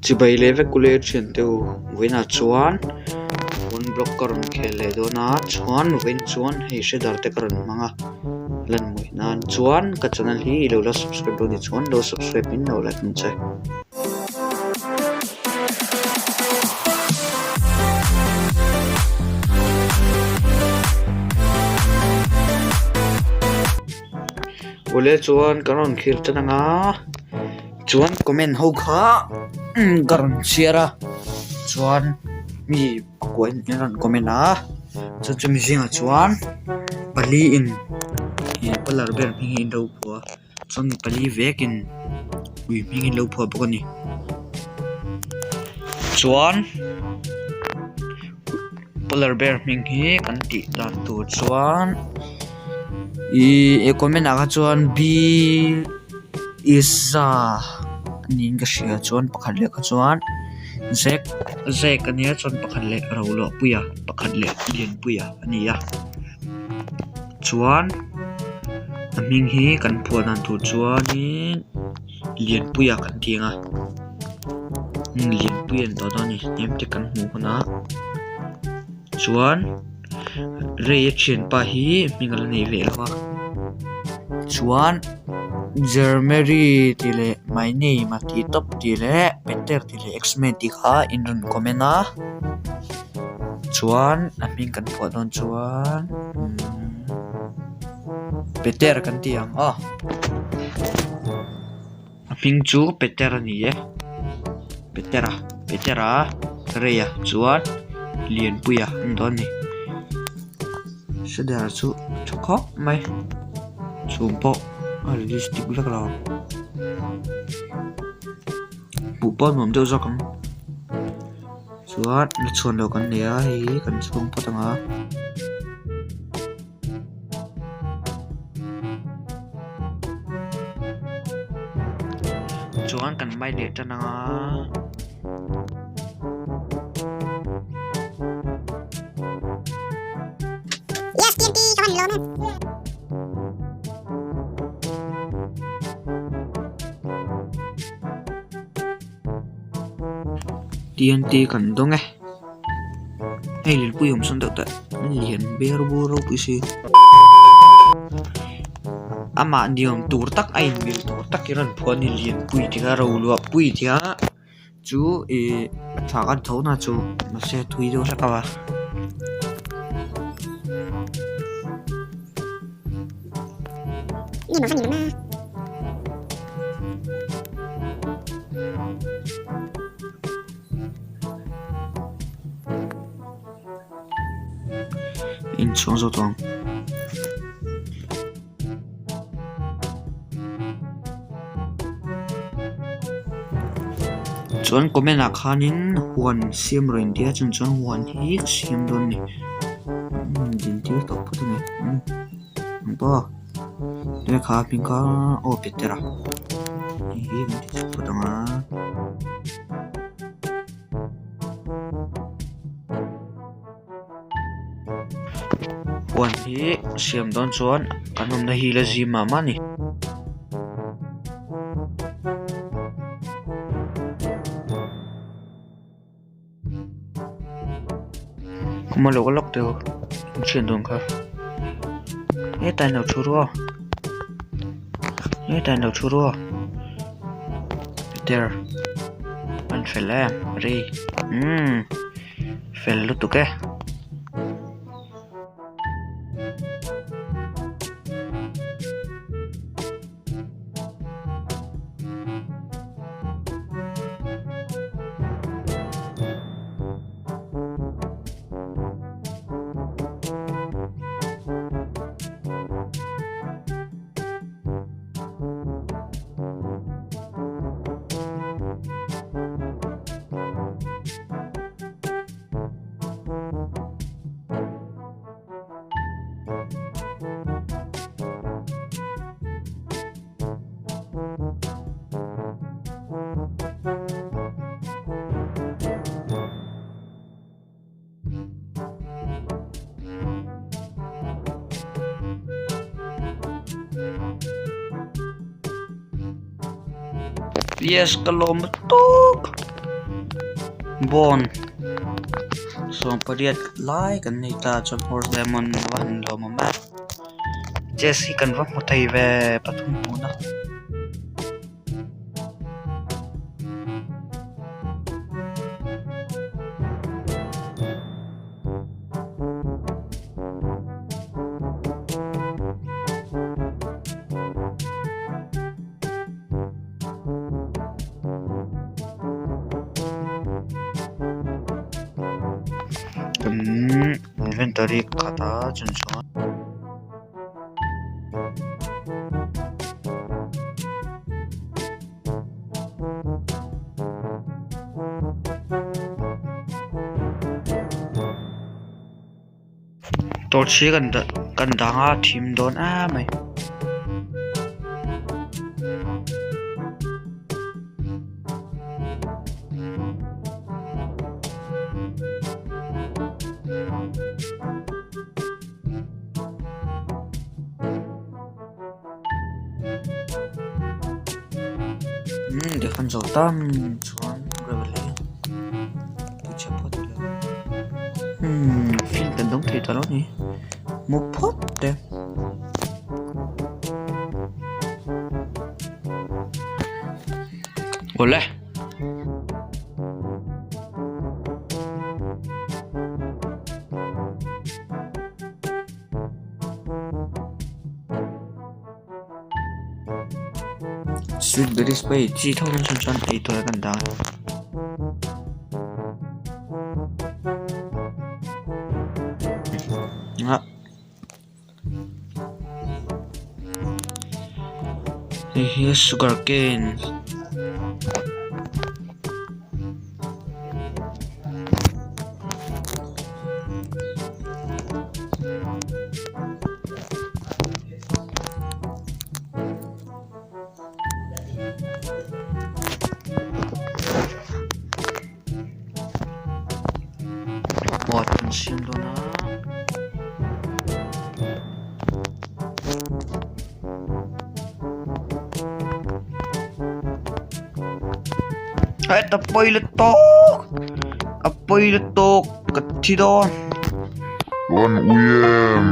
Chibai leh vek ule thiante u vawiinah chuan one block ka rawn khel leh dawn a chuan vawiin chuan hei hre dar te ka rawn hmang a lan mawih nan chuan ka channel hi i lo la subscribe dawn ni chuan lo subscribe in lo like ang che. Ule chuan ka rawn khel tan ang a. Chuan comment ho kha ka rawn chhiar a chuan mi pakua in an rawn comment a chuan chumi zingah chuan pali in ih colour ber hming hi an lo phuah a chuan mi pali vek in ui hming an lo phuah bawk a ni chuan colour ber hming hi kan tih dan tur chuan ihh comment ah kha chuan b Isa niin ka hria chuan pakhat leh kha chuan zek zek ania chuan pakhat leh Roluahpuia pakhat leh Lianpuia a ni a chuan a hming hi kan phuah dan tur chuanin Lianpuia kan ti ang a Lianpuia an tawh dawn a ni hniam te kan hmuh hunah chuan. Rei a thianpa hi hming a la nei ve lo a chuan Jermary tih leh my name a tih tawp tih leh Peter tih leh X-men tih kha in rawn comment a chuan a hming kan phuah dawn chuan Peter kan ti ang aw. A hming chu Peter a ni e Petera Petera Ray-a chuan Lianpuia a ni dawn a ni Hre der chu tha khawp mai chhum pawh a realistic vek lo ang hmuh pawh a nuam deuh zawk ang chuan la chhuan loh kan nei a hei hi kan chhung phawt ang a. Chuan kan mai leh tan ang a. Yes, TNT, ka van lawm em. TNT kan dawng e. Hei lianpui awm sawn deuh teh lian ber bur ropui si amah ni awm tur tak a inmil tur tak hi rawn phuah a ni lianpui tih kha roluahpui tih kha chu ih a tha kan tho na chu mahse a thui deuh hlek a. Inchhung zawk ang. Chuan comment ah khanin huan siam rawh in tia chung chuan huan hi ka siam dawn a ni din tir tawh phawt a ni engpawh lehkha hming kha aw Petera hei hi kan ti chhuak phawt ang a. Huan hi siam dawn chuan kan awmna hi la zim mah mah a ni. Khuma lo ka lawk teh u an thian dawn kha hetah in lo thu ru aw hetah in lo thu ru aw Peter an fel em ri umm fel lutuk e. Yes ka lawm lutuk. Bone 18 lai kan nei ta chuan horse diamond a va han lawm awm e chest hi kan va hmu thei ve pathum hmuhna. Kan inventory khat a chun chuan. Torch hi kan dah kan dang a thim dawn em mai. Umm tikhan zawh tam chuan gravel hi ti chhe phawt ila umm field kan dawng thei ta lo ni mu phawt te. Awle. Sweet berries pawh hei chi tho dawn chuan ei tur a kan dah a. Hei hi sugar cane. Pot an siam dawn a. Heta pawi lutuk a pawi lutuk ka thi dawn. Chuan ui em?